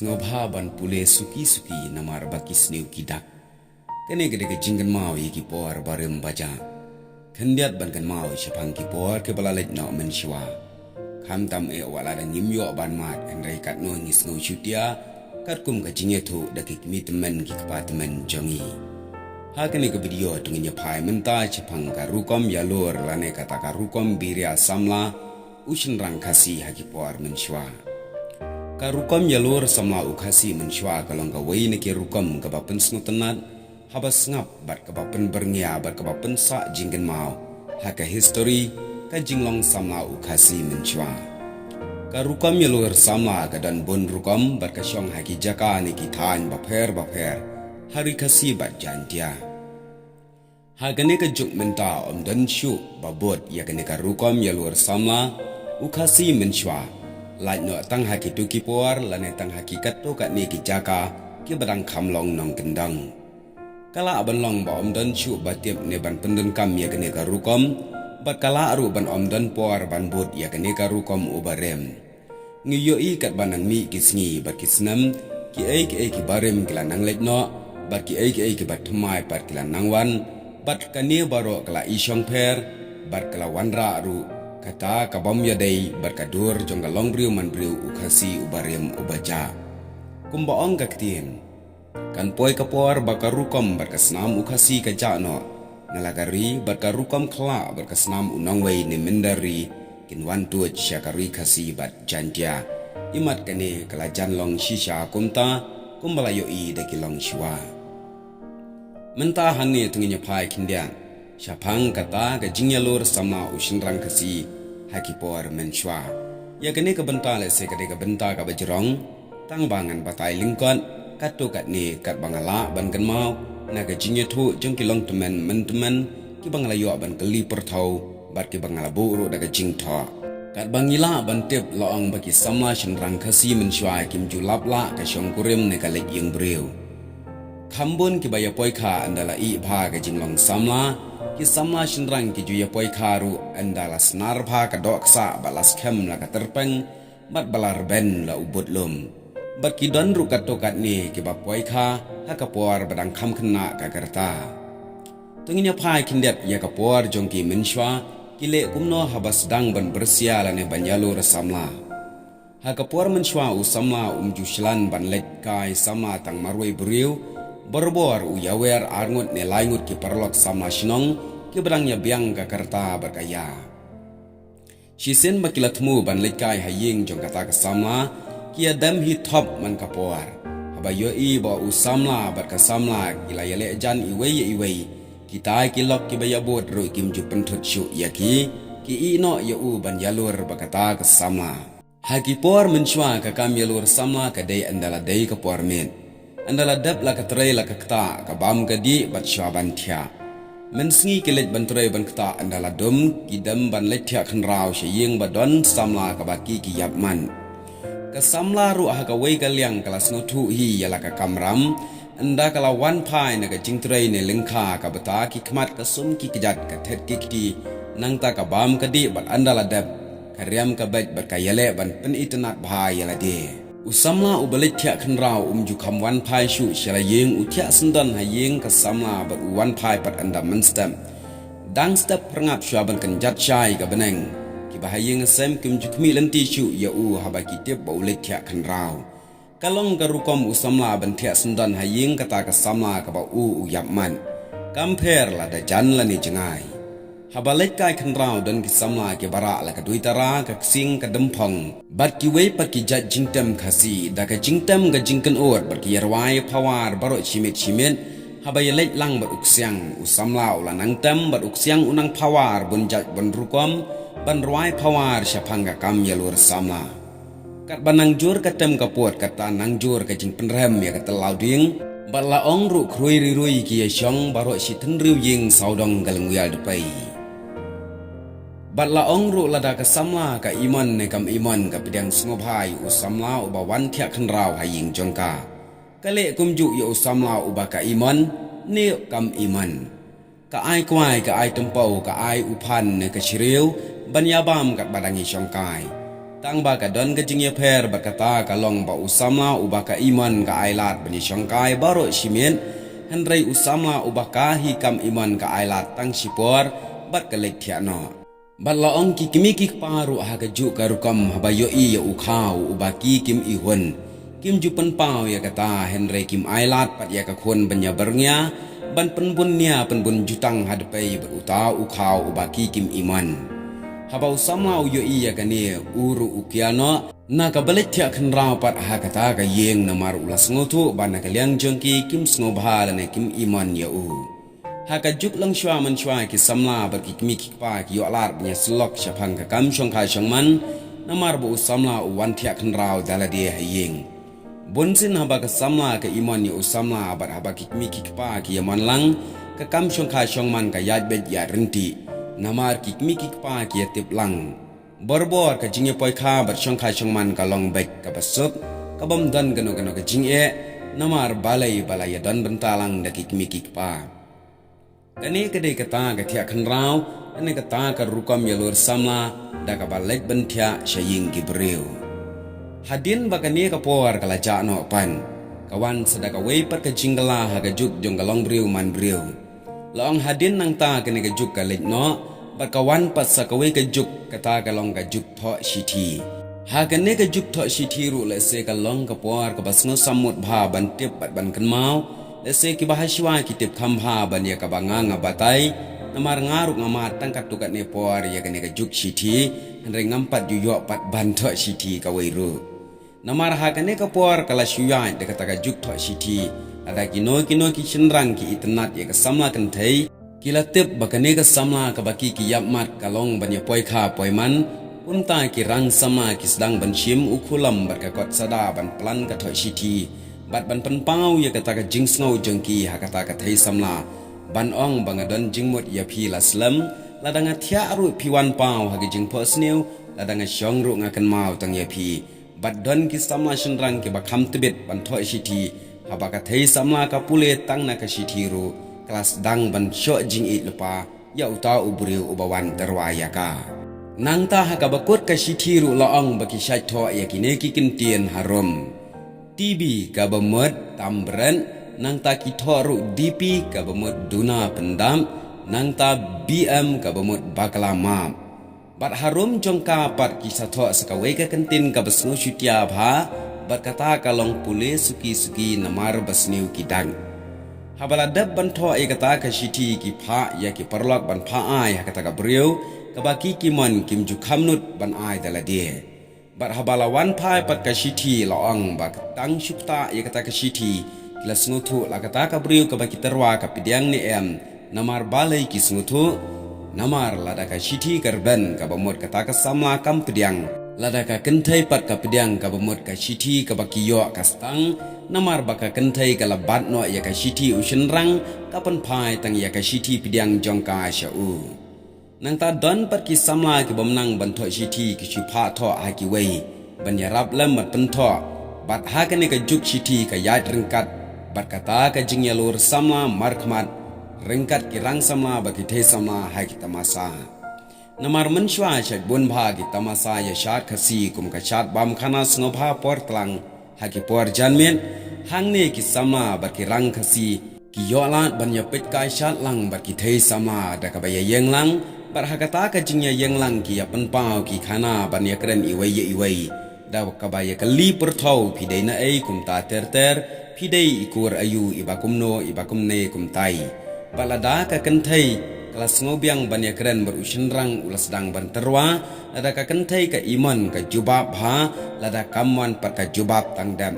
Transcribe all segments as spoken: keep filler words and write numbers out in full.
Sngewbha ban pule suki suki namar ba ki sniew ki dak. Kane ka dei ka jingkynmaw ïa ki por barim bajah. Khyndiat ban kynmaw shaphang ki por kiba la leit noh mynshuwa. Khamtam eh wat la da ngim ïoh ban mad hynrei katno ngi sngew shutia katkum ka jingïathuh da ki kmie tymmen ki kpa tymmen jong ngi. Ha kane ka video to ngin ïa phai mynta shaphang ka rukom ïalur lane kata ka rukom biria samla u shynrang Khasi ha ki por mynshuwa. Ka rukom ïalur samla u Khasi mynshuwa ka long kawei na ki rukom kaba pynsngewtynnat, haba sngap bad kaba pynbyrngia bad kaba pynsah jingkynmaw ha ka histori ka jinglong samla u Khasi mynshuwa. Ka rukom ïalur samla ka don bun rukom bad ka shong ha ki jaka ne ki thaiñ bapher bapher ha Ri Khasi bad Jaintia. Ha kane ka juk mynta ym don shuh ba bud ïa kane ka rukom ïalur samla u Khasi mynshuwa, lait noh tang ha kito ki por lane tang ha ki katto katne ki jaka kiba dang kham long nongkyndong. Ka lah ban long ba ym don shuh ba tip ne ban pyndonkam ïa kane ka rukom, bad ka lah ruh ban ym don por ban bud ïa kane ka rukom uba rim. Ngi ïohi katba nang mih ki sngi bad ki snem, kiei kiei kiba rim ki la nang leit noh, bad kiei kiei kiba thymmai pat ki la nang wan, bad kane baroh ka la i shongpher bad ka la wanrah ruh, kata ka bym ïadei bad ka dur jong ka longbriew manbriew u Khasi uba rim uba jah. Kumba ong ka ktien, kan poi ka por ba ka rukom bad ka snam u Khasi ka jah noh na la ka ri, bad ka rukom khyllah bad ka snam u nongwei ne mynder ri kin wan tuid sha ka Ri Khasi bad Jaintia. Imat kane ka la jan long shisha kumta kumba la ïohi da ki longshuwa. Mynta hangne to ngin ïa phai khyndiat shaphang kata ka jingïalur samla u shynrang Khasi ha ki por mynshuwa. Ïa kane ka bynta lehse ka dei ka bynta kaba jrong, tang ba ngan batai lyngkot katto katne katba nga lah ban kynmaw na ka jingïathuh jong ki longtymmen myntymmen kiba nga la ïoh ban kylli pyrthaw bad kiba nga la buh ruh da ka jingthoh. Katba ngi lah ban tip la ong ba ki samla shynrang Khasi mynshuwa kim ju lap lah ka shongkurim ne ka leit ïing briew. Kham bun kiba ïa poi kha ynda la ih bha ka jinglong samla, ki samla shynrang ki ju ïa poi kha ruh ynda la snar bha ka dohksah bad la skhem la ka tyrpeng, bad ba la rben la u budlum. Bad ki don ruh katto katne kiba poi kha ha ka por ba dang kham khynnah ka rta. To ngin ïa phai khyndiat ïa ka por jong ki mynshuwa, ki leh kumno haba sdang ban byrsia lane ban ïalur samla. Ha ka por mynshuwa u samla um ju shlan ban leit kai samla tang marwei briew, barabor u ïawer arngut ne laingut ki paralok samla shnong kiba dang ïa biang ka rta bad ka ïa. Shisien ba ki la thmu ban leit kai ha ïing jong kata ka samla, ki ïa dem hi thop man ka por. Haba ïohi ba u samla bad ka samla ki la ïaleh jan iwei ïa iwei, kita ki lok kiba ïa bud ruh kim ju pynthut shuh ïa ki, ki ïeh noh ïa u ban ïalur bad kata ka samla. Ha ki por mynshuwa ka kam ïalur samla ka dei ynda la dei ka por miet. Ynda la dep la ka trei la ka ktah, ka bam ka dih bad shuwa ban thiah. Mynsngi ki leit ban trei ban ktah, ynda la dum ki dem ban leit thiah khynraw sha ïing ba don samla kaba ki ki ïap man. Ka samla ruh ha kawei ka liang ka la sngewthuh hi ïa la ka kamram, ynda ka la wan phai na ka jingtrei ne lyngkha ka bta ki khmat ka sum ki kjat ka thet ki kti, nangta ka bam ka dih bad ynda la dep ka riam ka beit bad ka ïaleh ban pynitynnad bha ïa lade. U samla uba leit thiah khynraw um ju kham wan phai shuh sha la ïing, u thiah syndon ha ïing ka samla bad u wan phai pat ynda mynstep. Dang step pyrngap shuwa ban kynjat shai ka bneng. Kiba ha ïing ha sem kim ju khmih lynti shuh ïa u haba ki tip ba u leit thiah khynraw. Ka long ka rukom u samla ban thiah syndon ha ïing kata ka samla kaba u u ïap man. Kam pher lada jan lane jngai. Haba leit kai khynraw don ki samla kiba rah la ka duitara, ka ksing, ka dymphong, bad kiwei pat ki jait jingtem Khasi, da ka jingtem ka jingkynnoh bad ki ïa rwai phawar baroh shimiet shimiet. Haba ïa leit lang bad u ksiang, u samla u la nang tem bad u ksiang u nang phawar bun jait bun rukom ban rwai phawar shaphang ka kam ïalur samla. Katba nang jur ka tem ka pud, kata nang jur ka jingpynrem ïa ka tlaw dieng. Bad la ong ruh khrui ri rui ki ïa shong baroh shi tynriew ïing sawdong ka lyngngoh dpei. Bad la ong ruh lada ka samla ka imon ne kam imon, ka pdiang sngewbha ïa u samla uba wan thiah khynraw ha ïing jong ka. Ka leh kumjuh ïa u samla uba ka imon ne kam imon. Ka ai kwai, ka ai tympew, ka ai u phan ne ka shriew ban ïa bam katba dang ïa shongkai. Tang ba ka don ka jingïapher bad kata ka long ba u samla uba ka imon ka ailad ban ïashongkai baroh shi miet, hynrei u samla uba ka hi kam imon ka ailad tang shipor bad ka leit thiah noh. Bad la ong ki kmie ki kpa ruh ha kajuh ka rukom haba ïohi ïa u khaw uba ki kim ihun, kim ju pynpaw ïa kata, hynrei kim ailad pat ïa ka khun ban ïa byrngïa, ban pynbun nia pynbun jutang ha dpei bad uta u khaw uba ki kim imon. Haba u samla u ïohi ïa kane, u ruh u kiar noh na kaba leit thiah khynraw pat ha kata ka ïing, namar u la sngewthuh ba na ka liang jong ki kim sngewbha lane kim imon ïa u. Ha kajuh long shwa man shwa ki samla bad ki kmie ki kpa ki ïoh lad ban ïasyllok shaphang ka kam shongkha shongman, namar ba u samla u wan thiah khynraw da lade ha ïing. Bunsien haba ka samla ka imon ïa u samla bad haba ki kmie ki kpa ki ïamon lang, ka kam shongkha shongman ka ïaid beit ïaid ryntih, namar ki kmie ki kpa ki ïatip lang. Borbor ka jingïapoikha bad shongkha shongman ka long beit kaba suk, kabym don kano kano ka jingeh, namar balei ba la ïadon bynta lang da ki kmie ki kpa. Kane ka dei kata ka thiah khynraw, kane kata ka rukom ïalur samla da kaba leit ban thiah sha ïing ki briew. Hadien ba kane ka por ka la jah noh pat, ka wan sa da kawei pat ka jingkylla ha kajuh jong ka longbriew manbriew. La ong hadien nangta kane kajuh ka leit noh, bad ka wan pat sa kawei kajuh, kata ka long kajuh thoh shithi. Ha kane kajuh thoh shithi ruh lehse ka long ka por kaba sngewsam mut bha ban tip bad ban kynmaw, lehse kiba hashwa ki tip kham bha ban ïa kaba nga nga batai, namar nga ruh nga mad tang katto katne por ïa kane kajuh shithi, hynrei ngam pat ju ïoh pat ban thoh shithi kawei ruh. Namar ha kane ka por ka la shu ïaid da kata kajuh thoh shithi, lada kino kino ki shynrang ki itynnad ïa ka samla kynthei, ki la tip ba kane ka samla kaba ki ki ïapmat ka long ban ïapoikha poiman, kumta ki rang samla ki sdang ban shim u khulom bad ka kot sada ban plan ka thoh shithi, bad ban pynpaw ïa kata ka jingsngew jong ki ha kata ka thei samla, ban ong ba nga don jingmut ïa phi la slem, lada nga thiah ruh phi wan paw ha ki jingphohsniew, lada nga shong ruh nga kynmaw tang ïa phi. Bad don ki samla shynrang kiba kham tbit ban thoh shithi, haba ka thei samla ka pule tang na ka shithi ruh, ka la sdang ban shoh jingïeit lypa ïa uta u briew uba wan tyrwa ïa ka. Nangta ha kaba kut ka shithi ruh la ong ba ki shait thoh ïa kine ki kyntien harum. T B kaba mut tam bret, nangta ki thoh ruh D P kaba mut duna pyndap, nangta B M kaba mut bakla map. Bad harum jong ka pat ki sa thoh sa kawei ka kyntien kaba sngewshutia bha, bad kata ka long pule suki suki namar ba sniew ki dak. Haba la dep ban thoh ïa kata ka shithi ki phah ïa ki paralok ban phah ai ha kata ka briew, kaba ki ki mon kim ju kham nud ban ai da lade. Bad haba la wan phai pat ka shithi la ong ba tang shu ktah ïa kata ka shithi, ki la sngewthuh la kata ka briew kaba ki tyrwa ka pdiang ne em, namar balei ki sngewthuh, namar lada ka shithi ka rben kaba mut kata ka samla kam pdiang, lada ka kynthei pat ka pdiang kaba mut ka shithi kaba ki ïoh ka stang, namar ba ka kynthei ka la bat noh ïa ka shithi u shynrang, ka pynphai tang ïa ka shithi pdiang jong ka sha u. Nangta don pat ki samla ki bym nang ban thoh shithi ki shu phah thoh ha kiwei ban ïarap lem bad pynthoh, bad ha kane ka juk shithi ka ïaid ryngkat bad kata ka jingïalur samla markhmat ryngkat ki rang samla bad ki thei samla ha ki tamasa. Namar mynshuwa shait bun bha ki tamasa ïa shad Khasi kum ka shad bam khana sngewbha por tlang ha ki por janmiet, hangne ki samla bad ki rang Khasi ki ïoh lad ban ïa peit kai shad lang bad ki thei samla da kaba ïa ïeng lang, bad ha kata ka jingïa ïeng lang ki ïa pynpaw ki khana ban ïa kren iwei ïa iwei da kaba ïa kylli pyrthaw, phi dei na ei kumta ter ter, phi dei i kur aïu, iba kumno iba kumne kumtai. Bad lada ka kynthei ka la sngewbiang ban ïa kren bad u shynrang u la sdang ban tyrwa, lada ka kynthei ka imon ka jubab bha, lada ka mon pat ka jubab tang dep.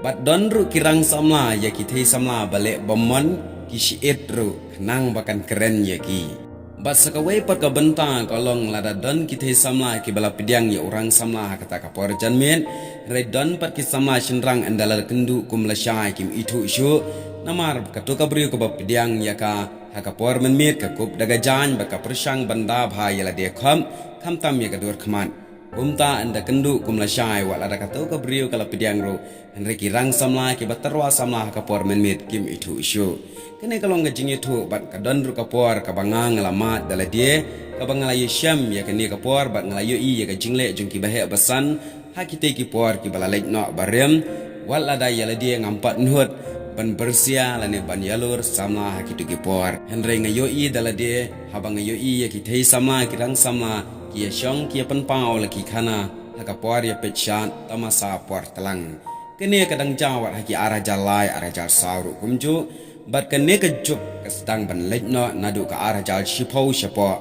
Bad don ruh ki rang samla ïa ki thei samla ba leh bym mon, ki shyiet ruh khnang ba kan kren ïa ki. Bad sa kawei pat ka bynta ka long lada don ki thei samla kiba la pdiang ïa u rang samla ha kata ka por janmiet, hynrei don pat ki samla shynrang ynda la kynduh kum lashai kim ithuh shuh, namar kato ka briew kaba pdiang ïa ka ha ka por mynmiet ka kup da ka jaiñ bad ka pyrshang ban da bha ïa lade khop, khamtam ïa ka dur khmat. Kumta ynda kynduh kum lashai, wat lada kato ka briew ka la pdiang ruh, Hynrei ki rang samla kiba tyrwa samla ha ka por mynmiet kim ithuh shuh. Kane ka long ka jingithuh bad ka don ruh ka por kaba nga nga la mad da lade, kaba nga la ïashem ïa kane ka por bad nga la ïohi ïa ka jingleh jong kiba heh basan ha kitei ki por kiba la leit noh barim. Wat lada ïa lade ngam pat nud ban byrsia lane ban ïalor samla ha kito ki por. Hynrei nga ïohi da lade, haba nga ïohi ïa ki thei samla, ki rang samla ki ïashong ki ïapynpaw la ki khana ha ka por ïapeit shad, tamasa por tlang. Kane ka dang jia wat ha ki ar hajar lai, ar hajar saw ruh kumjuh. Bad kane ka juk ka sdang ban leit noh naduh ka ar hajar shiphew shapoh.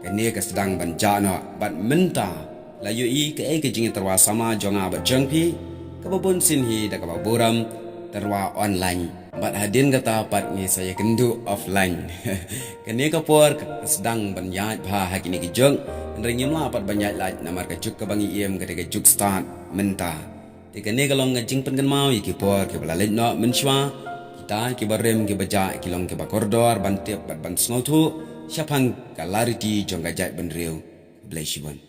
Kane ka sdang ban jah noh bad mynta la ïohi kaei ka jingïatyrwa samla jong nga bad jong phi, kaba bun sien hi da kaba burom tyrwa online. Bad hadien kata pat ngi sa ïakynduh offline. Kane ka por ka sdang ban ïaid bha ha kine ki juk, hynrei ngim lah pat ban ïaid lait namar ka juk kaba ngi im ka dei ka juk stad mynta. Te kane ka long ka jingpynkynmaw ïa ki por kiba la leit noh mynshuwa. Kita kiba rim kiba jah ki long kiba kordor ban tip bad ban sngewthuh shaphang ka lariti jong ka jaitbynriew. Khublei shibun.